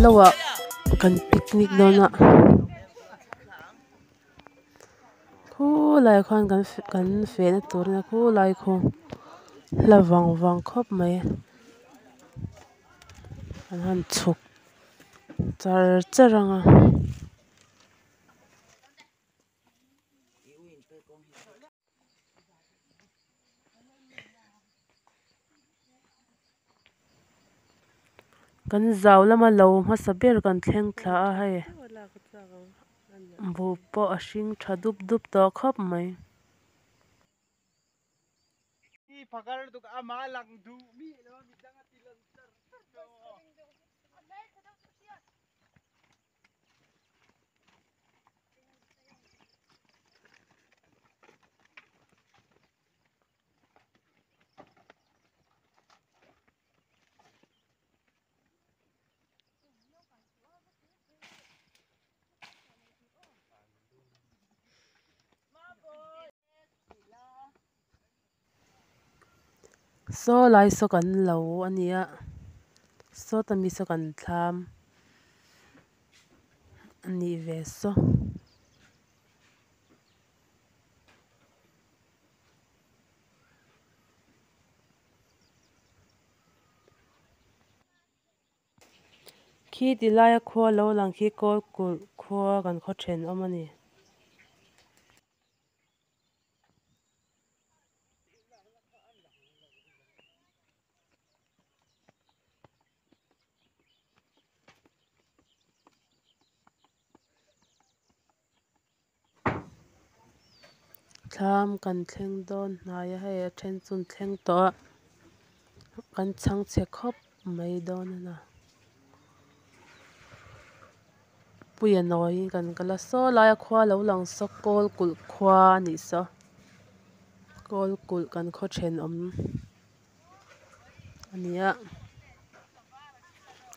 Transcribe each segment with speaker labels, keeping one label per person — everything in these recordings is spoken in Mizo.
Speaker 1: Lo ah kan picnic dawn a khulaiah khuan kan kan fehna tur a nia khulai khu hla vang vang khawp mai an han chhuk char char ang a. Kan zau lama lo hmasa ber kan thleng thla a hei buh pawh a hring tha dup dup tawh khawp mai. Saw lai saw kan lo a nia sawta mi saw kan thlam a nih ve saw. Khi ti laia khua lo lang khi kawl kulh khua kan khaw thenawm a ni. Thlam kan thleng dawn hnai a hei a then chu an thleng tawh a kan chhangchhe khawp mai dawn a na puia nawiin kan kal a saw laia khua lo lang saw kawl kulh khua a nih saw kawl kulh kan khaw thenawm a ni a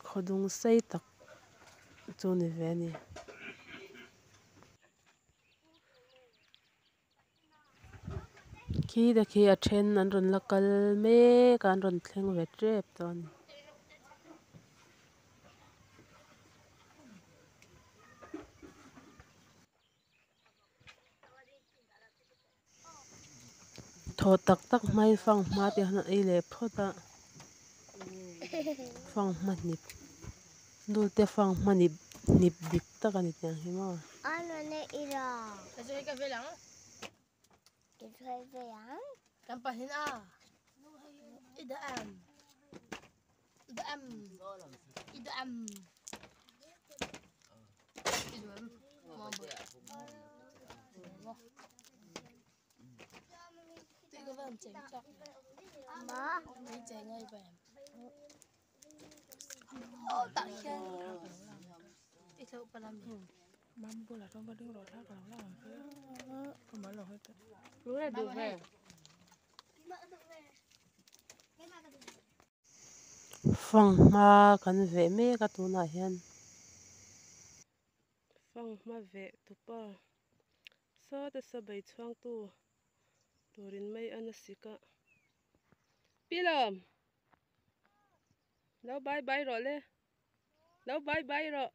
Speaker 1: khaw dung sei tak chu ni ve a ni. Khi te khi a then an rawn la kal mek a an rawn thleng ve tep tawh a ni. Thaw tak tak hmain fanghma te han ei leh phawt a fanghma hnip nute fanghma hnip hnip dik tak a ni tiang hi maw. Fanghma kan veh mek a tunah hian fanghma veh tupa sawta sabei chhuangtu turin mai a na sik a pilawm lo bye bye rawh le lo bye bye rawh.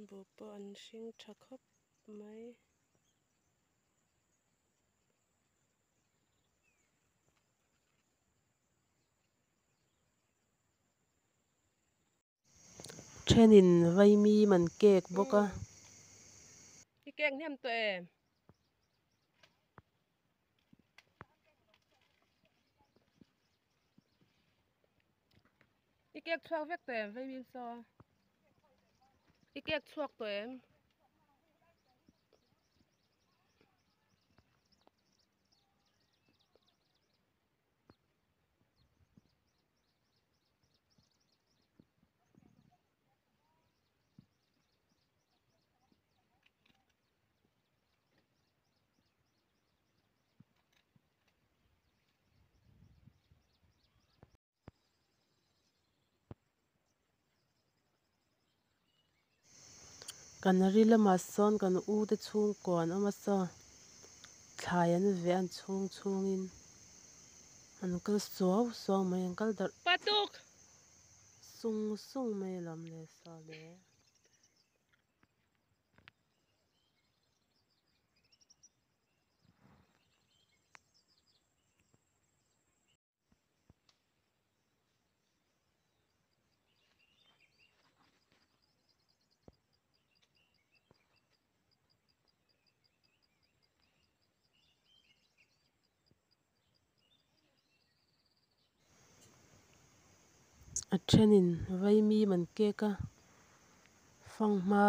Speaker 1: Buh pawh an hring tha khawp mai. Thenin vaimim an kek bawk a. I kek hnem tawh em? I kek chhuak vek tawh em vaimim saw? I kek chhuak tawh em? Kan ri lamah sawn kan u te chhungkua an awm a saw. Thlai an veh a an chhung chhungin an kal suau suau mai an kal darh sung sung mai alawm le saw le. A thenin vaimim an kek a fanghma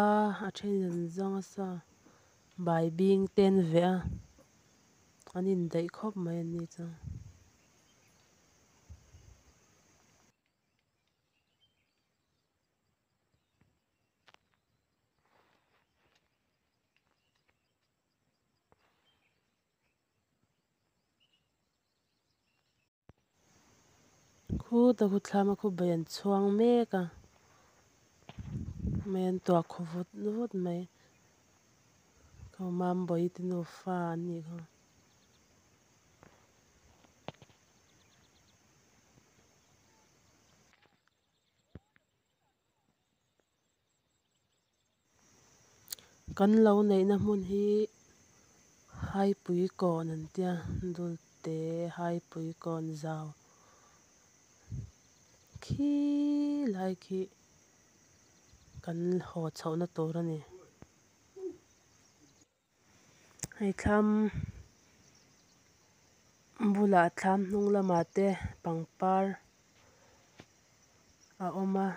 Speaker 1: a thenin an zawng a saw baibing te an veh a an indaih khawp mai an ni chu. Khuta khu thlama khu bai an chhuang mek a mai an tuah khaw vut vut mai khaw mambawi te nufa an nih kha. Kan lo neihna hmun hi haipui kawn an tia dulte haipui kawn zau khi lai khi kan haw chhohna tur a ni. Hei thlam bulah thlam hnung lamah te pangpar a awm a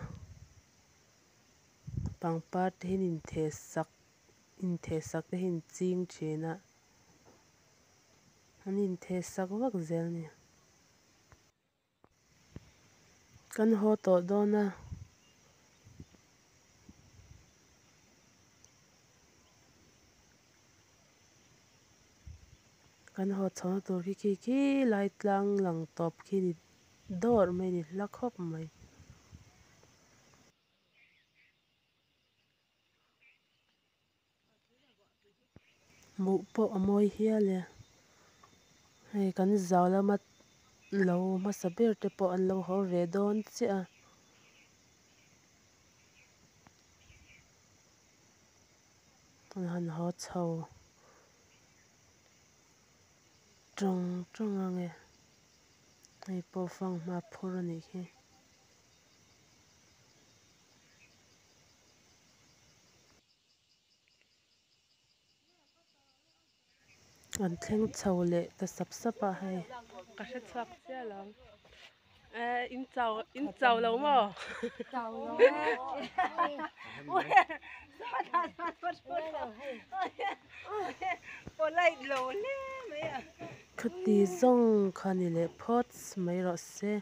Speaker 1: pangpar te hi an intheh sak intheh sak te hi an ching thin a an intheh sak vak zel a ni. Kan haw tawh dawn a. Kan haw chhohna tur khi khi khi lai tlang lang tawp khi ni dawrh mai a ni hla khawp mai. Hmuh pawh a mawi hial e hei kan zau lama lo hmasa ber te pawh an lo haw ve dawn chiah a. An han haw chho tawng tawng ang e hei pawh fanghma phur a nih hi. An thleng chho leh ta sap sap a hei. Ka hre chhuak chiah lo eh in chau in chau lo maw Khati zawng kha ni leh phawt mai rawh se.